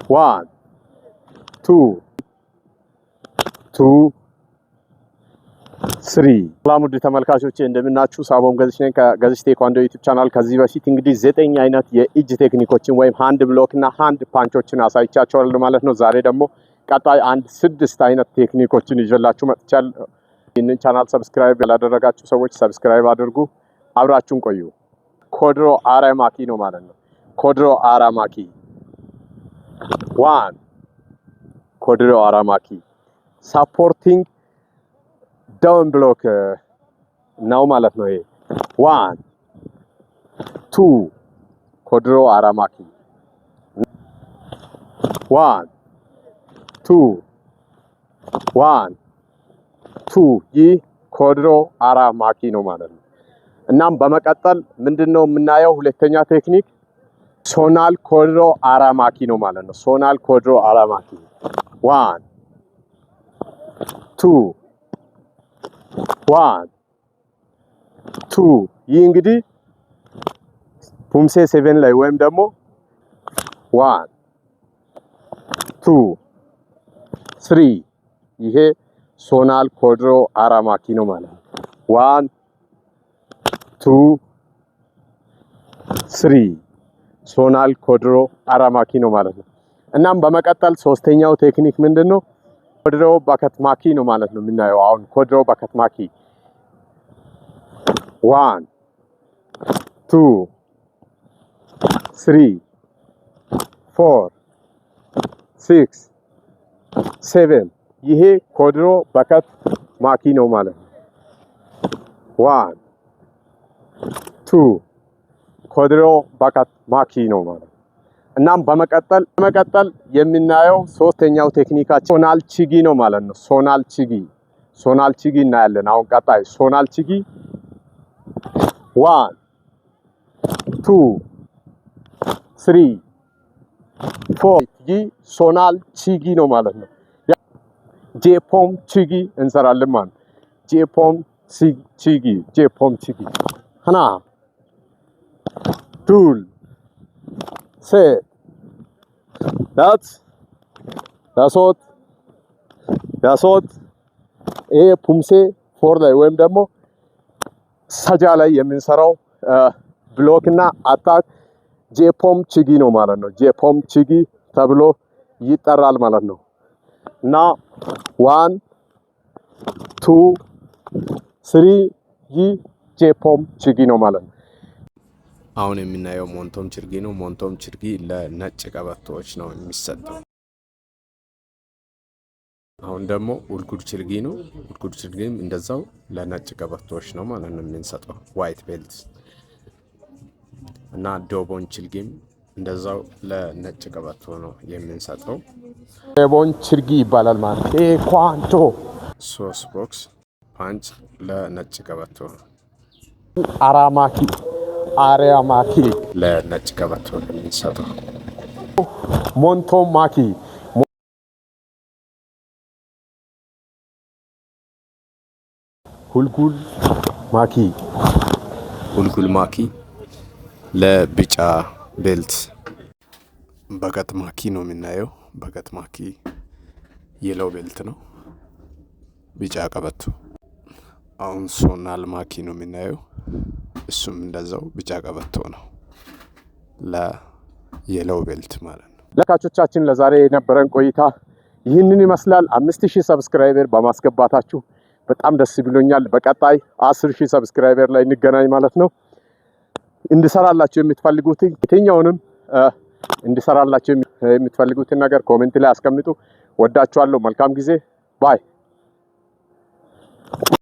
One, two, two, three። ሰላም ውድ ተመልካቾቼ፣ እንደምናችሁ። ሳቦም ገዝሽ ነኝ ከገዝሽ ቴኳንዶ YouTube channel። ከዚህ በፊት እንግዲህ ዘጠኝ አይነት የእጅ ቴክኒኮችን ወይም hand block እና hand punch ኦችን አሳይቻችኋለሁ ማለት ነው። ዛሬ ደግሞ ቀጣይ አንድ ስድስት አይነት ቴክኒኮችን ይዤላችሁ መጥቻለሁ። ይህንን channel subscribe ያላደረጋችሁ ሰዎች subscribe አድርጉ። አብራችሁን ቆዩ። ኮድሮ አራማኪ ነው ማለት ነው። ኮድሮ አራማኪ one፣ ኮድሮ አራማኪ supporting down block ነው ማለት ነው። ይሄ one, two፣ ኮድሮ አራማኪ one, two, one, two፣ ይህ ኮድሮ አራማኪ ነው ማለት ነው። እናም በመቀጠል ምንድነው የምናየው? ሁለተኛ ቴክኒክ ሶናል ኮድሮ አራማኪ ነው ማለት ነው። ሶናል ኮድሮ አራማኪ one, two, one, two፣ ይህ እንግዲህ ፑምሴ 7 ላይ ወይም ደግሞ one, two, three፣ ይሄ ሶናል ኮድሮ አራማኪ ነው ማለት ነው። One, two, three፣ ሶናል ኮድሮ አራማኪ ነው ማለት ነው። እናም በመቀጠል ሶስተኛው ቴክኒክ ምንድን ነው? ኮድሮ ባከትማኪ ነው ማለት ነው የምናየው አሁን። ኮድሮ ባከትማኪ one, two, three, four, six, seven፣ ይሄ ኮድሮ በከት ማኪ ነው ማለት ነው። One, two፣ ኮድሮ በከት ማኪ ነው ማለት ነው። እናም በመቀጠል የምናየው ሶስተኛው ቴክኒካችን ሶናል ቺጊ ነው ማለት ነው። ሶናል ቺጊ፣ ሶናል ቺጊ እናያለን። አሁን ቀጣይ ሶናል ቺጊ one, two, three, four፣ ይህ ሶናል ቺጊ ነው ማለት ነው። ጄፖም ቺጊ እንሰራለን ማለት ነው። ጄፖም ቺጊ፣ ጄፖም ቺጊ 하나 둘 셋 넷 다섯 여섯፣ ይሄ ፑምሴ 4 ላይ ወይም ደግሞ ሰጃ ላይ የምንሰራው block እና attack ጄፖም ቺጊ ነው ማለት ነው። ጄፖም ቺጊ ተብሎ ይጠራል ማለት ነው። እና one, two, three፣ ይህ ጄፖም ቺጊ ነው ማለት ነው። አሁን የምናየው ሞንቶም ችርጊ ነው። ሞንቶም ችርጊ ለነጭ ቀበቶዎች ነው የሚሰጠው። አሁን ደግሞ ውልጉድ ችርጊ ነው። ውልጉድ ችርጊም እንደዛው ለነጭ ቀበቶዎች ነው ማለት ነው የምንሰጠው፣ white belt። እና ዶቦን ችርጊም እንደዛው ለነጭ ቀበቶ ነው የምንሰጠው። ዶቦን ችርጊ ይባላል ማለት ቴኳንዶ። ሶስት box punch ለነጭ ቀበቶ ነው። አራማኪ፣ አሪያማኪ ለነጭ ቀበቶ ነው የምንሰጠው። ሞንቶማኪ፣ ሁልጉል ማኪ። ሁልጉል ማኪ ለቢጫ belt። በቀጥ ማኪ ነው የምናየው። በቀጥ ማኪ yellow belt ነው፣ ቢጫ ቀበቶ። አሁን ሶናል ማኪ ነው የምናየው። እሱም እንደዛው ቢጫ ቀበቶ ነው፣ ለ yellow belt ማለት ነው። ተመልካቾቻችን፣ ለዛሬ የነበረን ቆይታ ይህንን ይመስላል። 5000 subscriber በማስገባታችሁ በጣም ደስ ብሎኛል። በቀጣይ 10,000 subscriber ላይ እንገናኝ ማለት ነው። እንድሰራላችሁ የምትፈልጉትን የትኛውንም እንድሰራላችሁ የምትፈልጉትን ነገር comment ላይ አስቀምጡ። ወዳችኋለሁ። መልካም ጊዜ፣ bye።